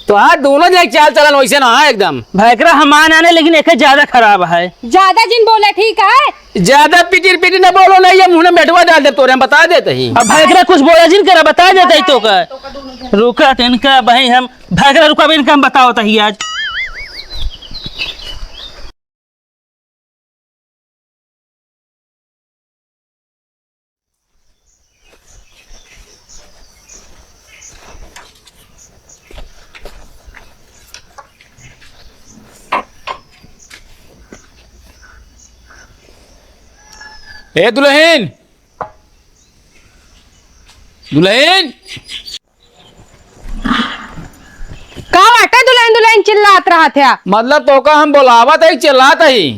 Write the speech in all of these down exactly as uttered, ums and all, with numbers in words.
तो हाँ, दोनों जने चाल चलन वैसे ना है एकदम। भैकरा हमार नाने, लेकिन एके ज्यादा खराब है। ज्यादा जिन बोला, ठीक है? ज्यादा पिटिर पिटिर न बोलो, नहीं ये मुँह में बेटवा डाल दे तोरे, हम बता देते ही। अब भैकरा कुछ बोला जिन करा, बता देते ही तो का। रुका तो इनका भाई हम, भैकरा रुका भी इनका हम बताओ तो ही आज। ए दुलहिन, दुलहिन। का बाटे दुलहिन दुलहिन चिल्लात रहत है? मतलब तोका हम बोलावत ही, चिल्लात ही,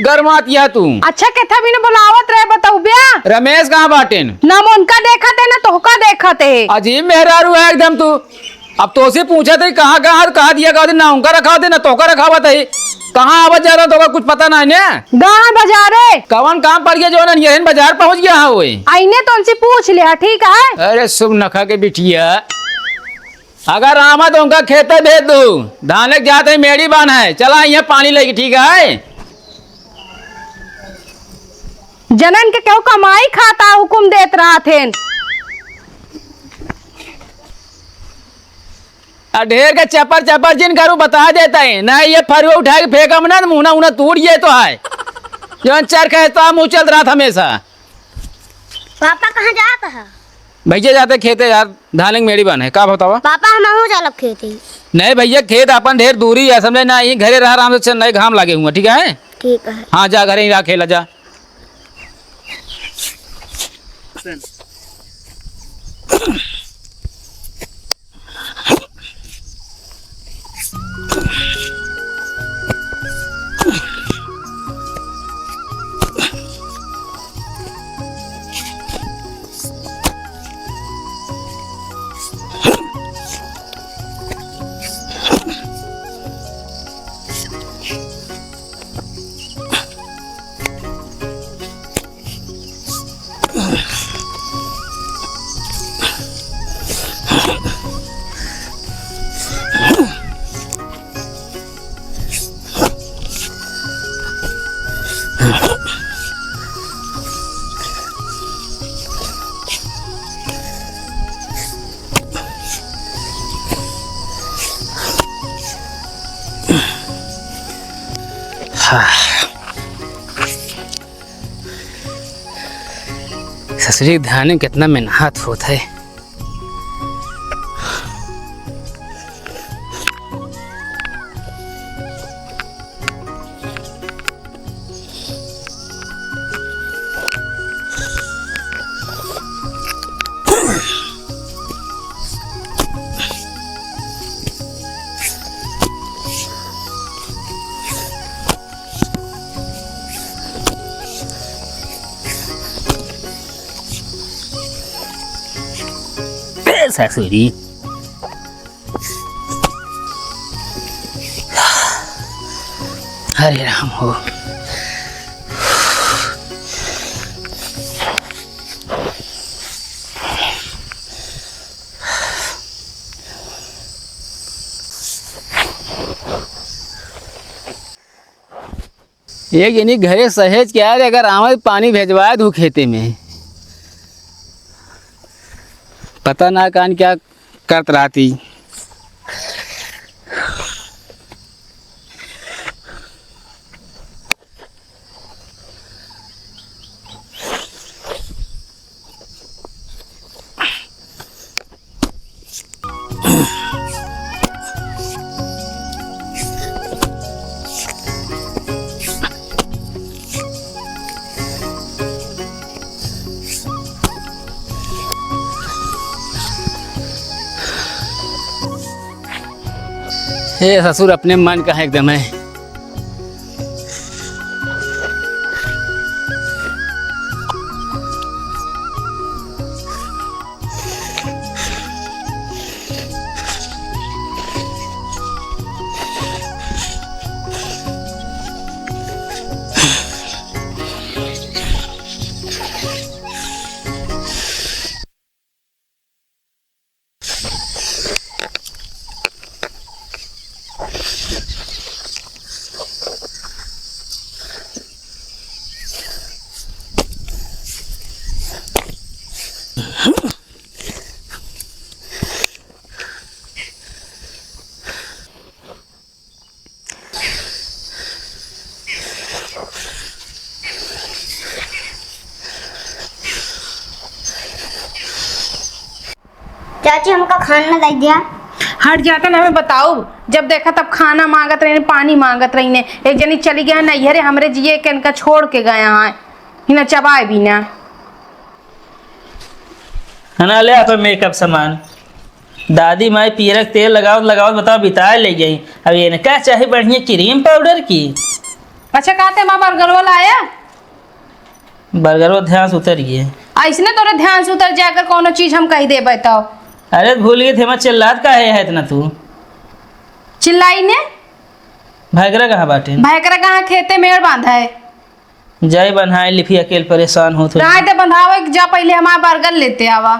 गरमात या तू। अच्छा केथा बिना बोलावत रहे बतउब्या? रमेश कहाँ बाटेन? ना हम उनका देखत है ना तोहका देखत है। अजीब मेहरारू है एकदम तू। अब तोसे पूछत ही कहाँ कहाँ कहा दिया कहा ना उनका रखावत ही ना तोहका रखावत ही। कहाँ आवत जात है तोका कुछ पता नहीं ने? गाँव बाजारे। कवन काम पड़ गया जो ना यहन बाजार पहुँच गया है वही? आईने तो उनसे पूछ लिया, ठीक है? अरे शुभ नखा के बिटिया। अगर आवा तो उनका खेते भेज दू, धाने के जात ही मेड़ी बान्हे, चला यहाँ पानी लेके, ठीक है? जनन के केहू कमाई खाता हुकुम देत रहत हेन। आ ढेर के चपर चपर जिन करू बता देता है, नहीं ये फरुआ उठा के फेंकम ना, मुहना उहना टूट जाए तो है। जौन चरखा है तो मुँह चलत रहत हमेशा। पापा कहाँ जात है? भैया जाते खेते यार, धान के मेड़ी बान्हे, का बतावा? पापा हमहू चलब खेते। नहीं भैया, खेत अपन ढेर दूरी है, समझे ना, यहीं घरे रहा आराम से, नहीं घाम लागे हुआ, ठीक है? ठीक है। हाँ जा घरे ही रहा, खेला जा। ससुरी के धाने में कितना मेहनत होत है। ए ससुरी। हरे राम हो। एक जनी घरे सहेज के आ रहे, अगर आवे पानी भेजवाए दू खेते में। पता ना कान क्या करत रहती। हे ससुर, अपने मन का है एकदम है। चाची, हमका खाना दे दिया। हट जाता ना, हमें बताओ, जब देखा तब खाना मांगत रही, पानी मांगत रही ने। एक जनी चली गया नैहरे, हमरे जिए के इनका छोड़ के गया है, इन्हें चबाए भी ना। है ना, ले आ तो मेकअप सामान। दादी माई पियरक तेल लगावत लगावत बताओ बिताए ले गई। अब इनका चाहे बढ़िया क्रीम पाउडर की। अच्छा, कहते माँ बर्गर वाला आया? बर्गर वो ध्यान से उतर गए। ऐसने तोरे ध्यान से उतर जाए अगर कोनो चीज हम कह देबे तो। अरे भूल गए थे, मैं चिल्लात काहे है इतना तू? चिल्लाई ने? भैकरा कहाँ बाटे? भैकरा कहाँ, खेते मेड़ बांधा है। जाई बन्हाई लिफी, अकेल परेशान होत हो। राय दे बंधावे के जा, पहिले हमार बर्गर लेते आवा।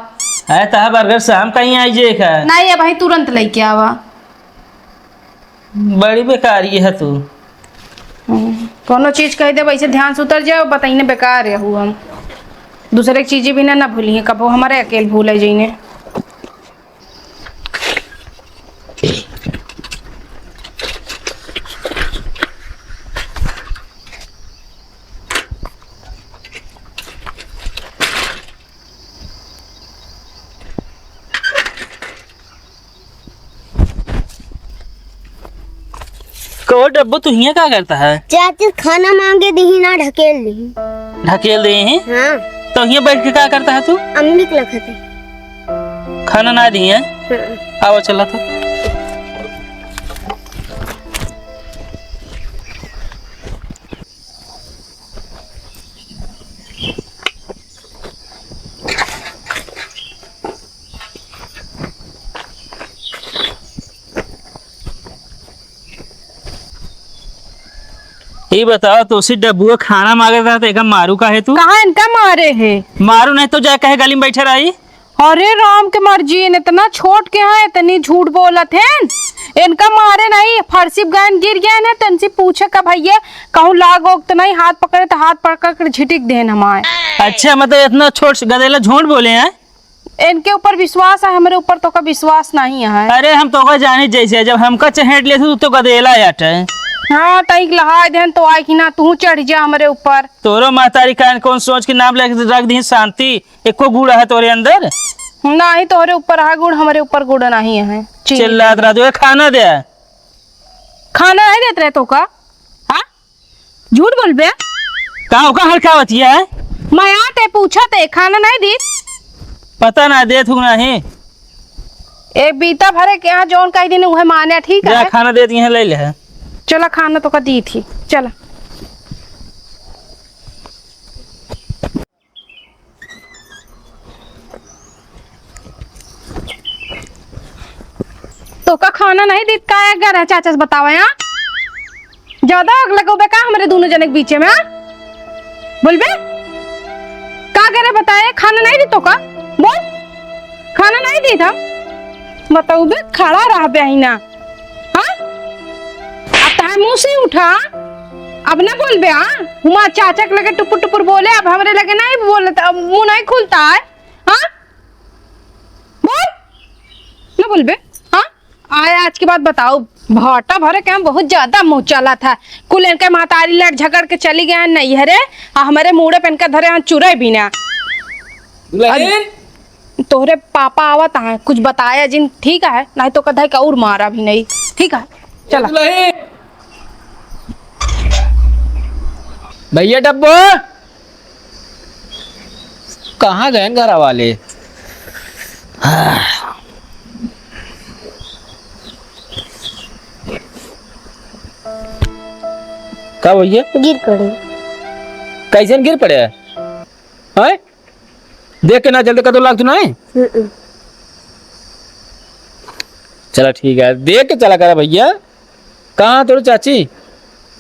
अरे तहा बर्गर शाम कहीं आई जे का? नहीं, अब भाई तुरंत लेके आवा। बड़ी बेकारी है तू। हम्म, कोनो चीज कह दे वैसे ध्यान से उतर जाओ, बताइने बेकार है हूँ हम। दूसरे की चीजें भी ना, ना भूलिए कबो, हमारे अकेल भूल है जइने। कहो डब्बू, तू हियां का करता है? चाची खाना मांगे दीही ना, ढकेल दीही। ढकेल दे हैं? हाँ। तो हियां बैठ के का करता है तू? अम्मी के लखत है। खाना ना दी है? हाँ। आओ चला तो। ई बताओ, तोसी डब्बुआ खाना मांगत रहा, तो एका मारू काहे तू? कहाँ इनका मारे है? मारू नहीं तो जाए कहे गली में बैठे रही। अरे राम के मर्जी, इन इतना छोट के हैं, इतनी झूठ बोलत हैं। इनका मारे नहीं, फरसी पे गयन गिर गयन है, तो इनसे पूछे का भैया, कहूँ लाग ओग तो नहीं, हाथ पकड़े तो हाथ पकड़ के झिटिक देन हमारे। अच्छा, मतलब इतना छोट गदेला झूठ बोले हैं? इनके ऊपर विश्वास है, हमरे ऊपर तोका विश्वास नहीं है। अरे हम तोका जानी जैसे, जब हमका चहेट लेते तू तो गदेला आटे। हाँ, तई लहाय देन तो आए कि ना तू चढ़ जा हमरे ऊपर। तोरो महतारी कान कौन सोच के नाम लेके रख दी शांति, एको गुण है तोरे अंदर? नाही, तोहरे ऊपर है गुण, हमरे ऊपर गुण नाही है। चीनी चिल्लात रह दो, खाना दे। खाना नहीं देत रहे तोका? हाँ? झूठ बोलबे? का ओका हड़कावत है? मैं आते पूछा ते, खाना नहीं दी? पता ना, देत हूँ नहीं। ए बीता भरे के यहाँ जौन कही दिन उहे माने, ठीक जा, है? खाना देत यहाँ ले ले है। चला, खाना तोका दी थी, चला। तोका खाना नहीं दीत का, एक घर है चाचा से बतावे, हाँ? ज्यादा आग लगोबे का हमरे दोनों जने के बीचे में, हाँ? बोलबे? का करे बताए, खाना नहीं दीत तोका? बोल, खाना नहीं दीत हम? बताउबे, खड़ा रहबे ही ना। हाँ? अब तहार मुँह से उठा, अब ना बोलबे, हाँ? हुमा चाचा के लगे टुपुर टुपुर बोले, अब हमरे लगे नहीं बोलत, अब मुँह नहीं खुलता है, हाँ? बोल, ना बोलबे, हाँ? आए आज के बाद बताओ, भाटा भरे के हम बहुत ज्यादा मुँह चला था, कुल इनके महतारी लड़ झगड़ के चली गए नैहरे, आ हमरे मूड़े पे इनका धरे हम चुरे भी ना। दुल्हन? तोहरे पापा आवत हैं, कुछ बताया जिन, ठीक है, नहीं तो कधा का और मारा भी नहीं, ठीक है, चला। दुल्हन। भैया डब्बो, कहाँ गए घर वाले? का भैया? गिर पड़े। कैसन गिर पड़े? हैं? देख के ना चलते, कतो लाग तो नहीं? हम्म। चला ठीक है, देख के चला करा भैया। कहाँ तोरे चाची?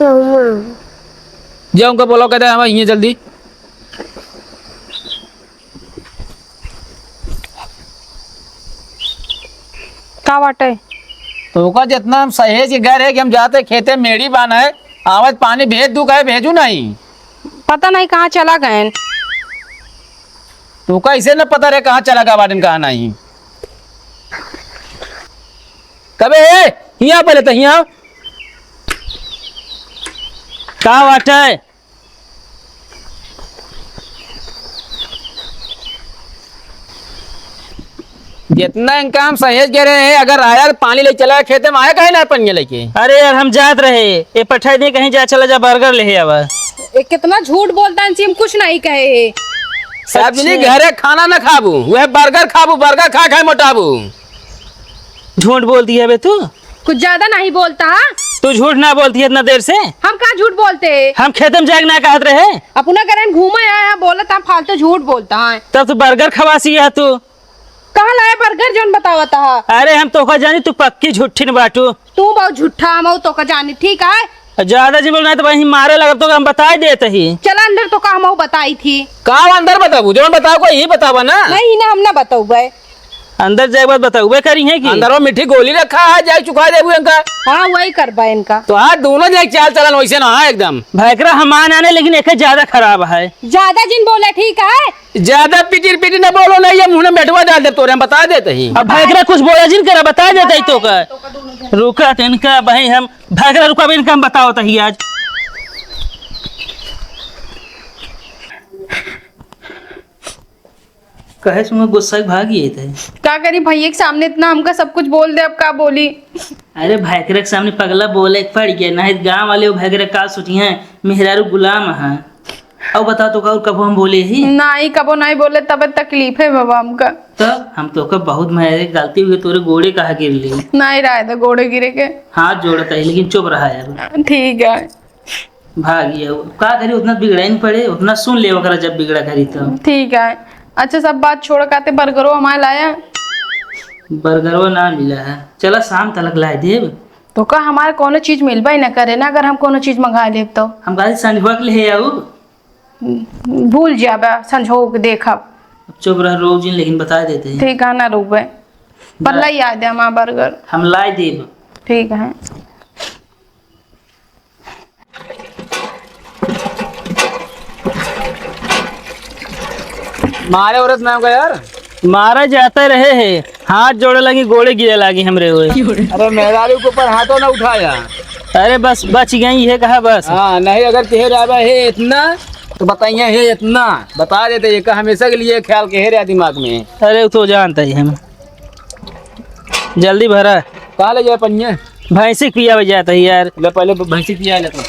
हुआँ। जा उनका बोलाओ, कहते हैं, "हम आइए जल्दी।" का बाटे? तो ओका जितना हम सहेज के घर है कि हम जाते खेते मेड़ी बान्हे, आवत पानी भेज दू, कहे भेजू नहीं। पता नहीं कहाँ चला गए। तो कैसे न पता रहे कहाँ चला गया बाटन, कहाँ नहीं। कबे, ए, हियाँ पहले तो हियाँ। का बाटे? जितना इनका हम सहेज के रहे हैं, अगर आया तो पानी ले चला खेते में, आया कहीं ना पनिया लेके। अरे यार, हम जात रहे, ये पठाई दे कहीं, जा, चला जा, बर्गर ले आवा। ये कितना झूठ बोलता है, इनसे हम कुछ नहीं कहे हैं। सब अच्छा। जनी घरे खाना ना खाबू, वह बर्गर खाबू, बर्गर खा खा मोटाबू। झूठ बोलती है बे तू। कुछ ज्यादा नहीं बोलता है। तू झूठ ना बोलती है इतना देर से। हम का झूठ बोलते हैं? हम खेते में जाके ना कहत रहे। अपना घरे घूमे आए हैं, बोलत हम फालतू झूठ बोलता है। तब तू बर्गर खवासी है तू। कहाँ लाए बर्गर जौन बतावत हा? अरे हम तोका जानी, तू पक्की झूठी न बाटू। तू बहुत झूठा, हम तोका जानी, ठीक है? ज्यादा जिन बोल नहीं तो वहीं मारे लगब, तो हम बताई देत ही। चला अंदर, तोका हम बताई थी। का अंदर बताबू? जौन बताओ को यही बतावा ना। नहीं ना, हम ना बताऊबे। अंदर जाए बाद बताऊबे करी है कि? अंदर वो मीठी गोली रखा है, जाए चुका देबू इनका। हाँ, वही करबा इनका। तो हाँ, दोनों जने चाल चलन वैसे ना है एकदम। भैकरा हमान आने, लेकिन एक ज्यादा खराब है। ज्यादा जिन बोले, ठीक है? ज्यादा पिटिर पिटिर न बोलो, नहीं ये मुंह में बेटवा डाल दे तोरे, हम बता देते ही। अब भैकरा कुछ बोला जिन करा, बता देते ही तो का। रुका तो इनका भाई हम, भैकरा रुका भी इनका हम बताओ तो ही आज। कहे सुनो गुस्सा के भाग गए थे। का करी भैया के सामने इतना हमका सब कुछ बोल दे, अब का बोली? अरे भैकरा के सामने पगला बोले के पड़ गया, नहीं तो गाँव वाले वो भैकरा का सोचिहैं, मेहरारू गुलाम है। अब बताओ तो का और कबो हम बोले ही? नाहीं, कबो नाहीं बोले, तबे तकलीफ है बाबा हमका। तो हम तो का बहुत, मैं गलती हुई, तोरे गोड़े कहा गिर ली। नाहीं रहे तो गोड़े गिरे के। हाथ जोड़त है, लेकिन चुप रहा है अब। ठीक है। भाग गया वो। का करी, उतना बिगड़ाइन पड़े, उतना सुन ले ओकरा जब बिगड़ा करी तो। ठीक है। अच्छा, सब बात छोड़, काते बर्गरो हमारे लाया। बर्गरो ना मिला है, चला शाम तलक लाए देब। तो का हमारे कोनो चीज मिलबे न करे ना, अगर हम कोनो चीज मंगा लेब तो। हम गाड़ी संझवा के ले आऊ। भूल जाबे, संझो के देखब। अब चुप रह, रो जिन, लेकिन बता देते हैं। ठीक है, ना रोबे। पर ना। लाई आ दे हमारा बर्गर। हम लाई देब। ठीक है। मारे औरत नाम का यार। मारा जाता रहे है, हाथ जोड़े लगी, गोड़े गिरे लागी हमरे ओए। अरे मेहरारू के ऊपर हाथों ना उठाया। अरे बस बच गई है, कहा बस। हाँ, नहीं अगर कहे रहा है इतना, तो बताइए है इतना, बता देते, ये का हमेशा के लिए ख्याल कहे रहा दिमाग में। अरे वो तो जानता ही हम। जल्दी भरा। कहाँ ले जाए पनिया? भैंसी के पियावे जात ही यार। ले पहले भैंसी पिया ले तो।